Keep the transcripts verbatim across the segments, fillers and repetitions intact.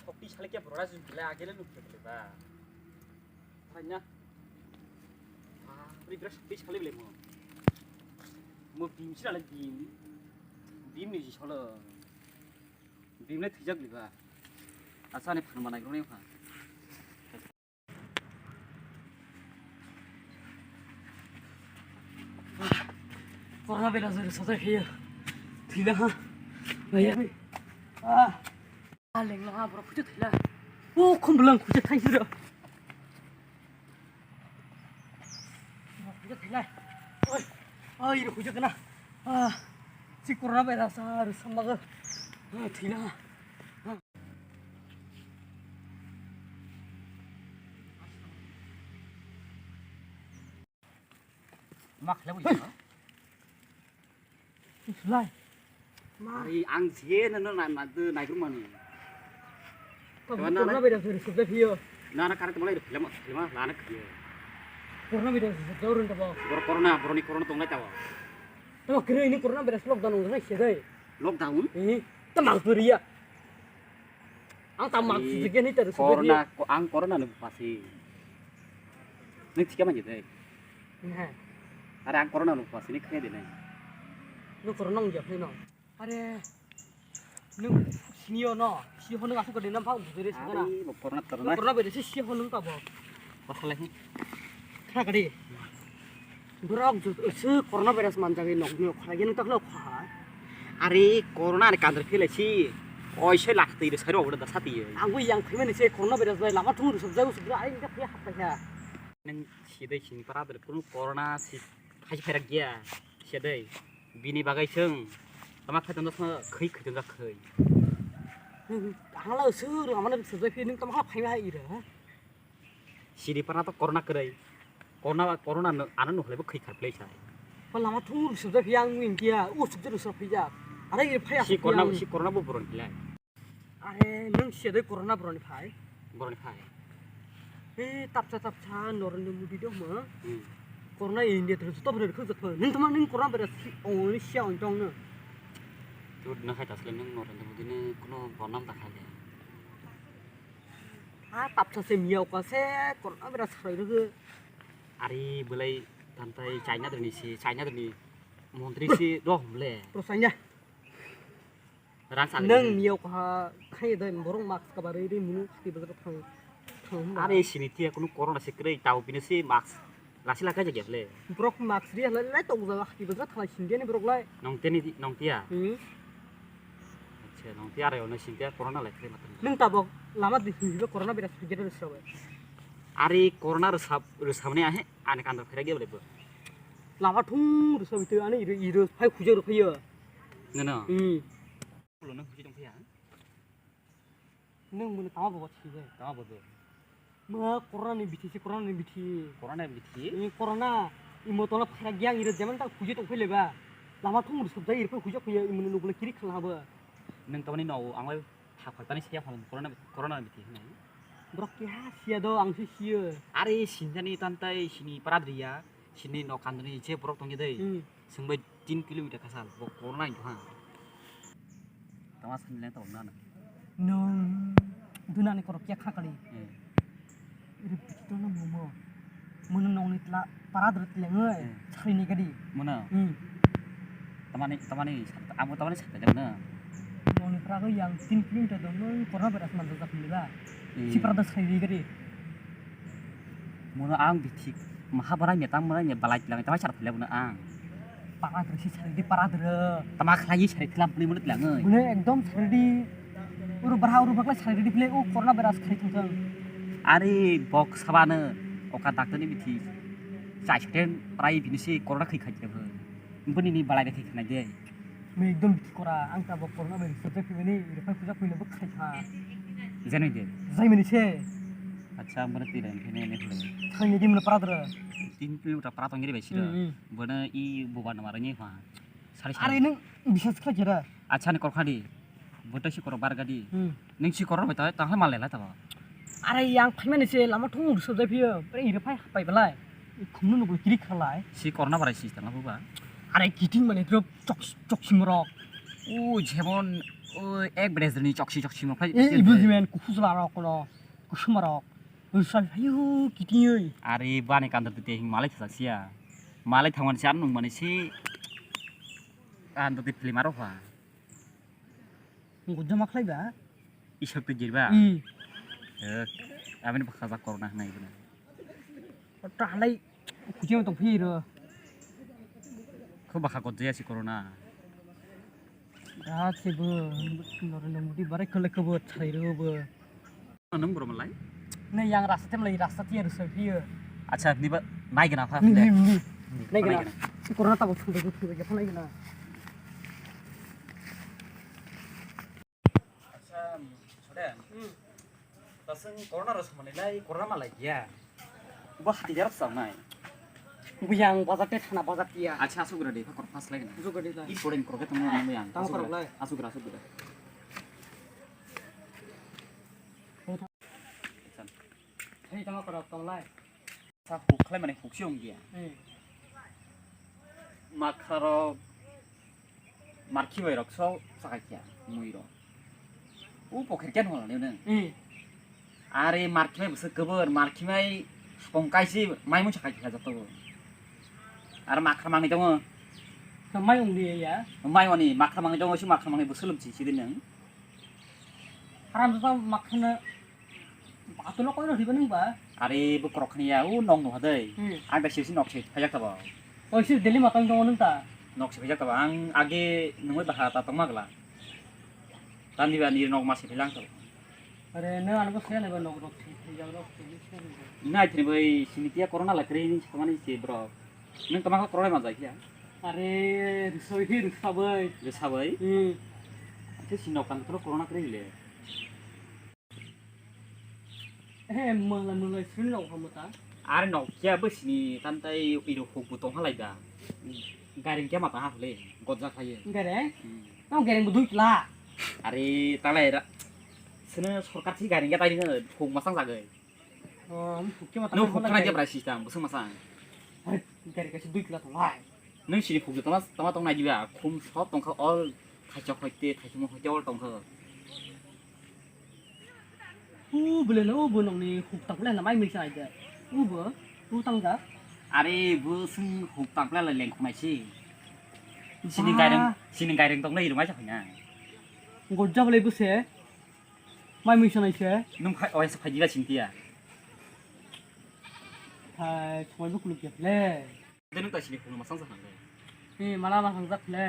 Sokti sale khe borok rajin khlai, agele nuk khe khlai ba. Hai na. Ah, pri bra sokti sale bele mo. Mo bim sila le bim. Bim ni solo. Bim le thijak liba. Asa ni phan manai roni pha. Corona virus rwsajak khe thwila ha. Naiya. Ah. Ah, lengla ha, borok khuja thwila. O, khumbulang khuja thaisiro. Borok khuja thwila. Oi, oi, iro khuja kana. Ah, si corona virus, ah, rwsajak. Ah, thwila ha. Ma khlai bo. Sulai. Ma. Ari ang je na na na na de nai grum mani. Corona bai da suri subda phiyo. Na na kare tumlai film film la na khiye. Corona bai da suri subda run tabo. Bor corona, boroni corona tonglai tabo. Tabo kire ini corona bai da lockdown ngai sedai. Lockdown? Eh, tamang puriya. Ang tam mak sujik ni tar sujik ni. Corona, ko-, ang corona no pasi. Nang thik man jai. Nah. Are ang corona no pasi ni khe de nai. No corona nang jak no. Are. Nung sini yo no. Si ho nung aku ke denam phang bujure sana. Are, bo corona corona. Corona bere si si ho nung ka bo. Pasalai. Kha kadi. Borok jut-, se corona virus manjagwi nok nok kha, yen tak nok kha. Are corona ni kandar philai si. Oi se lak twi de sai rok da sati. Ang bo yang phaimani se corona virus bai lama thung rwsajak usuk ai tak ya hap ya. Nang sidai sini para de kuno corona si phai phai rak ya. Sidai. Bini bagai seng. Tama khai tanda khoi khoi tanda khoi. Ang la usuk amana rwsajak phi nung tama kha phaima ira. Siri pana to corona kwrwi. Corona, corona no, ano nukhwlaibo khwi kharplai sai. Lama thung rwsajak phi ang wngya, o sukjak rwsajak phi jak. Are iri phai si asuk corona, yang. Si corona bo boron hilai. Are nung sedai corona boroni phai. Boroni phai. He tapsa tapsa Narendra Modi do mo. Hmm. Corona India to joto bwrwi khuk jak pho. Nung tama nung corona bwrwi si, o ni sia on tong no. Tu na khai tasle nung Narendra Modi ni kuno bonam ta khai de. Ha, tapsa se miya uka se, corona virus sarai rwgwi. Ari belai tantai China dini si, China dini montri si roh mle. Pro China. Rang sali. Nang miya uka khai dai borok mask ka barwi ri munu khati bazar thang, thang hwnba. Ari sini tiya kuno corona se kwrwi tau bini si mask. Lasi lakai jagya le. Borok mask ri halai lai tok jala hati bwswk thalai sindi ani borok lai. Nong teni di, nong tiya. Hmm. Acha, nong tiya aro nong sindi corona lai khlai matan. Nung tabok lama di sindi corona virus phai jero rwsrabo. Ari corona rwsab, rwsabni ahe ani kandar phairak ya bole bo. Lama thung rwsabi twi ani iro, iro phai khuja rwphaiyo. Nono. Hmm. Ulo nang huji tongphaiya? Nang mano tama bobo thide. Tama bobo. Ma corona ni bithi se, corona ni bithi. Corona ni bithi? Ni corona, imo tola phara gyang ire jeman ta khuje tong phele ba. Lama thung ru subjai ire khuje khuje imo nugula kiri khala ba. Nang tamani no ang bai tha khoi pani siya phal corona, corona ni bithi hinai. Borok keha siya do ang se siyo. Are sinjani tantai sini paradriya. Sini no kandani je borok tongya dei. Hmm. Sengbai tin kilometer kasal bo corona ni duha. Tama sani le tong nana. Nung dunani korok kya khakali. Hmm. Iri bikito no momo. Mono nongni tla paradra tlengoi. Hmm. Chari ni gadi. Mono. Hmm. Tamani, tamani, abo tamani sakta jang na. Nongni prago yang tin kilometer do nung corona virus manjak jak ni ba. Hmm. Si paradra chari ni gadi. Mono ang bithik maha barai me tang barai me balai tilang tama char philai bono ang. Para dre si chari di para dre. Tama khlai chari thilam philai bono tilang oi. Bono ekdom chari di. Uru bra uru bakla chari di philai o corona virus khai thang thang. Ari bok sabano oka doctor ni bithi. Chai soten prai bini si corona khai khai thang. Bini ni balai de khai khai de. Mui ekdom bikhi kora, ang tabok corona bai rwchapjak phimani, rwphai phuja khuina bo khai kha. Jani de? Jaimani se. Acha, ang bono twi lai phine ne khulai. Thangni di mano paradra. Tin kilometer para tongri bai sida. Hmm, hmm. Bono i boba no marani kha. Sari sari. Are nung bisas khlai jera. Acha ni korkhadi. Boto si koro bargadi. Hmm. Nung si koror bai ta, ta hai mal lela ta ba. Are yang phaimani se lama thung ur sojai phiyo. Pre ire phai hapai belai. Khumnu nugo kiri khalai. Si korna barai si tanga ba. Are kiting mani drop chok chok simrok. O jemon o ek bres ni choksi choksi mo phai. E ibu jimen kukhujla rok no, kusuma rok. Usal phayu kitiyoi. Are bani kandar tete hing malai thasa siya. Malai thangwan siya nung mani si. Kandar te film aro pha. Ngu jama khlai ba? Isok te jirba. Hmm. Eh, abini bwkha jak corona hwnwi ibini. Talai kuchiyam tong phiro. Kho bwkha kot jaya si corona. Ah, si bo, Narendra Modi bare kole kabo chai ro bo. Nung bro malai? Ne yang rasta tem lai rasta tiya rusoi phiyo. Acha, niba nai gana pha. Ni, ni, ni. Nai gana. Corona tabo thung de thung de nai gana. Acha, chode. Hmm. Tasung corona ro samani lai, corona malai ya. Bo hati jarap sam nai. Buyang bazar te thana bazar tiya. Acha, asuk gura de, kor pas lai gana. Asuk gura de. I pore kor ke tong nang yang. Tang kor lai. Asuk gura, asuk gura. Hei, tama kor tong lai. Sa huk khlai mani huk si ong dia. Hmm. Makharok markhi bai rok so sakai kya mui rok. U pokhir ken hol ni nang. Hmm. Are markhi mai bwswk kwbwr, markhi mai hapong kaisi mai mun sakai kya joto bo. Ar makhar mangni tongo. Sa mai ong dia ya. Mai oni makhar mangni tongo, si makhar mangni bwswk lum si si nang. Haram sa makhar na. Batulo koi rw riba nung ba? Are bo korok khani ya, u nok nuha dei. Hmm. Ang da sirsi nok se phajak tabo. Oi sir Delhi matang dong nung ta. Nok se phajak tabo. Ang age nungoi baha ta tongma gla. Tani ba ni nok ma se philang tabo. Are nung ano bo se nai ba nok nok se phajak nok se se nai ba. Nai thini bai sini tia corona la kre ni samani se bro. Nung tama ko corona ma jai ya. Are risoi hi risabai. Risabai. Hmm. Ate si nok kan tro corona kre le. He, mala mala sini nok hamu ta? Are nok kya bo sini tantai iro huk bo tong halai da. Garing kya mata ha le, gojak haye. Gare? Hmm. Tong garing bo dui kla. Are talai ra. Sini sorkar si garing kya tari na huk masang jagai. Oh, huk kya mata. No huk kana kya brai sistang, busung masang. Are, garing kasi dui kla tong lai. Nung sini huk tong tama tong nai diba, khum sop tong kha all thaisok hoite, thaisok hoite all tong kha. U bwleno, u bo nokni huk tang le na mai misa aida. U bo, u tang da. Are bo sung huk tang le leng khunai si. Sini gaireng, sini gaireng tong le irumai sa khanya. Gojja bwlai bwse. Mai misa nai se. Nung phai, oi sa phai diba sintia. Hai, somai bo kuluk ya le. Tei nung taisini phunukma sangsa hwnle. Ni mala ma sangsa khle.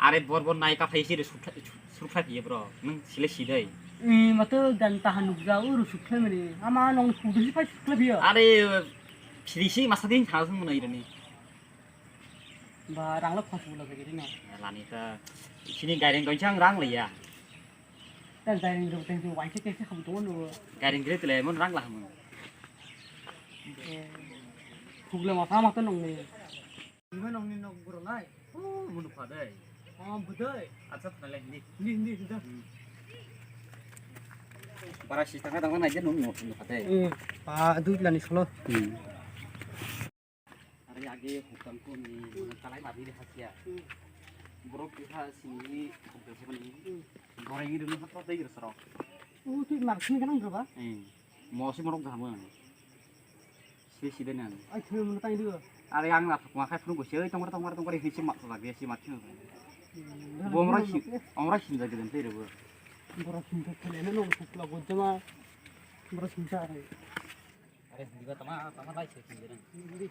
Are bor bor nai kathai siri sukhlai phiye bro. Nung sile sidai. Ni mato gan tahan nukja uru sukhlai mani. Ama nong sudhi phai sukhlai phiyo. Are phirisi masa din thang sung mano irani. Ba rang lo khos bulo gidi no. Lani ta sini gaireng goichang rang liya. Tei gairing rok tei tei waisa khe khe ham tongo no. Gairing gre tele mon rang la ham. Phugle ma sama to nong ni. Ima nong ni nok bro lai. Oh, munu pha dei. Oh, budai. Acha thana le hindi. Hindi, hindi, hindi. Bara si tanga tanga nai je nong no pha dei. Eh, pa dui lani solo. Hmm. Are age hukam ko ni kalai ma biri hasia. Hmm. Borok biha sini hukam ko ni. Hmm. Goreng ni dulu hatra tei rasa rok. Oh, tu mar sini kan berapa? Eh. Mo si morok jaham. Si si dene. Ai, tu mun tang dulu. Are ang na thukma khai phunu go si tongor tongor tongor hi si mak sa ge si mak sini. Hmm. Bo mora si, amra si jage den tei rebo. Borok sini kan eno no thukla go jama. Borok sini are. Are, hindi ba tama, tama lai se hindi na. Hindi.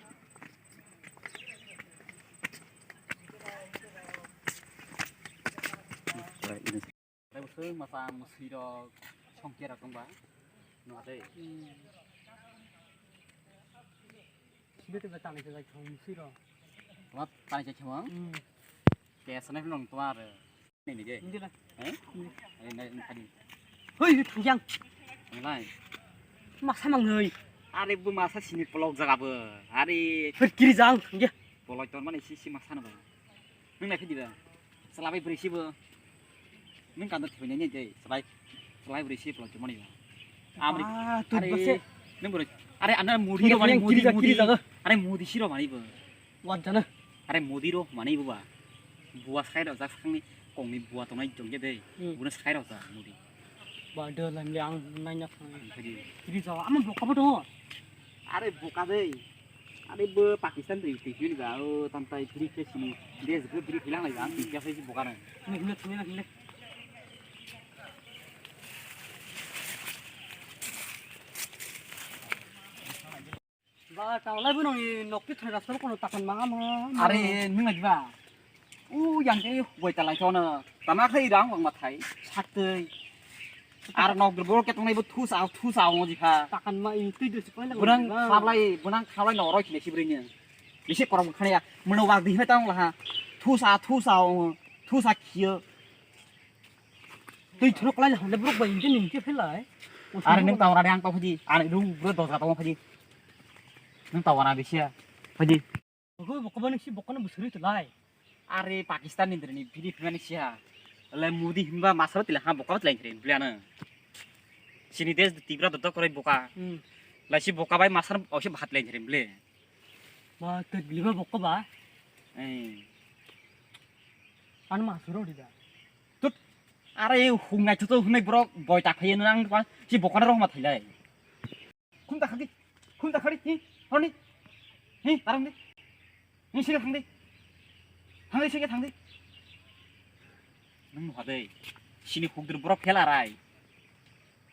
Are, ini. Are, bosong masa musui rok songke rok tong ba. No ade. Hmm. Sibe te ba tang se jai thong musui rok. Tama tang se thong. Hmm. Ke sanai nong tama are. Nini je? Hindi lang. Eh? Hindi. Ari nai nai kadi. Hoi, thungyang. Nai. Masa mangnoi. Are bo masa sini polok jaga bo. Are. Hoi, kiri jang, thungya. Polok ton mani si si masa no ba. Nung nai phidi ba. Salabai beri si bo. Nung kandar thibai nai je. Salabai. Salabai beri si polok ton mani ba. Amri. Ah, tu are bose. Nung beri. Are ana mudi ro mani mudi mudi. Are mudi si ro mani bo. Wan jana. Are modi ro mani buba. Buwa sai ro jak sakni. Kongni bua tongnai jongya de. Hmm. Buna sai rok ta mudi. Ba de lam le ang nai na thang. Ang phai di. Kiri jawa ama boka bo tongo. Are boka de. Are bo Pakistan de ti kiri ga o tam tai kiri ke sini. Des ge kiri hilang lai ga. Ang ti ya sai boka na. Ni hina thang na hina. Ba, tawlai bo nongni nokti thani rasta kono takan manga manga. Are, nwng nai ba? U yang ke hubai talai kono. Tama khai rang wang mathai. Satui. Ar nok bro ke tongnai bo thusa, thusa ong jikha. Takan ma in tui dusi kono. Bunang khablai, bunang khablai no roi khine sibrine. Bisi korok khane ya. Mano wak di hme tang laha. Thusa, thusa ong, thusa khiyo. Twi thurok lai hande borok bai hingke ningke phelai. Are nwng tawra de ang tong phaidi. Are nwng bro dosra tong phaidi. Nwng tawra bisiya. Phaidi. Bokol bokol bani si bokol bwswrwi twlai. Are Pakistan ni drini bini phimani siya. Le Modi himba masaro tila ha bokol tila hingre bliana. Sini des tibra dotto korai boka. Hmm. Lai si boka bai masar osi bhat lai hingre ble. Ba twi bliba bokol ba. Eh. Ano masuro di da. Tut. Are hungnai tutu hunai borok boi tak phaiya nang kwa si bokana rok ma thailai. Khum ta khadi. Khum ta khadi. Hi. Honi. Hi, tarang di. Hi, sini thang di. Thang di, sini thang di. Nang nuha dei. Sini hukdir borok phela rai.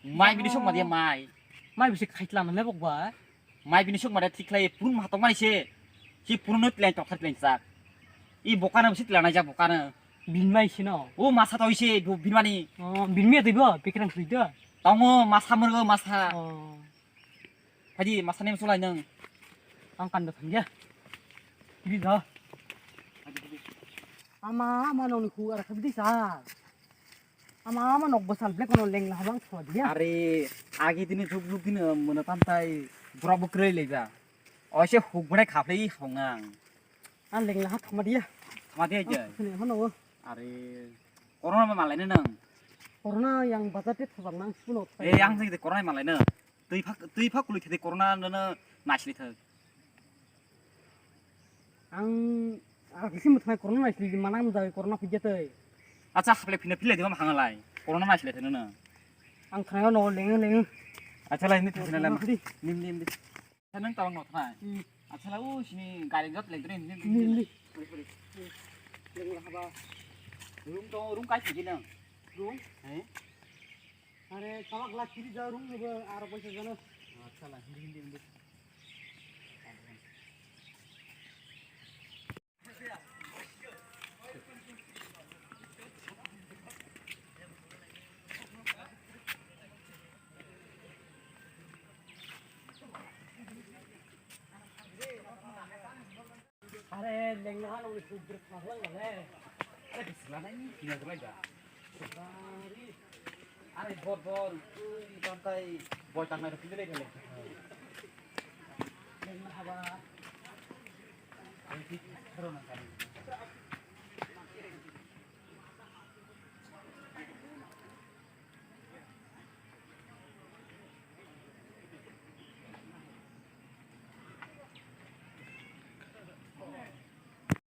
Mai bini sok ma dia mai. Mai bisi khaitla nang lebok ba. Mai bini sok ma dia thik khlai pun ma tong mai se. Si pun no tlen tok tlen sak. I bokana bisi tlen ja bokana. Bin mai sino. O masa toi se bu bin mani. Oh, bin mi toi bo pikrang sui do. Tongo masa murgo masa. Oh. Phaidi masa nem sulai nang. Ang kan da thang ya. Kiri da. Ama ama nong ni khu ara khabdi sa. Ama ama nok bwsal black kono lengla habang thua dia. Are agi dini jug jug dini mano tamtai borok bo kwrwi leja. Oise huk bwnai khaphli hongang. Ang lengla ha thama dia. Thama dia je. Sini hano. Are corona ma malai nang. Corona yang bazar te thajak nang puno. Eh ang jeng de corona malai nang. Twi phak twi phak kului thede corona nang naisli thak. Ang, ang kisi mwthangwi corona naisli manang jagwi corona phikya twi. Acha haple phina philai dima mahangalai. Corona naisli thai nuna. Ang khnayo no leng leng. Acha lai ni thai nala. Nim nim di. Sa nang tawang no thai. Hmm. Acha la u sini gari jot leng tren nim nim. Nim nim. Leng haba. Room to room kai sigi nang. Room? Eh? Are tawak la kiri ja room ni bo aro paisa jano. Acha la hindi hindi hindi. Are lengna hano ni sudra khaglang le. Are bisla nai ni kina gulai da. Are bor bor, ui bantai boy tangnai rok kini le. Lengna haba. Ai ki kharo nang kani.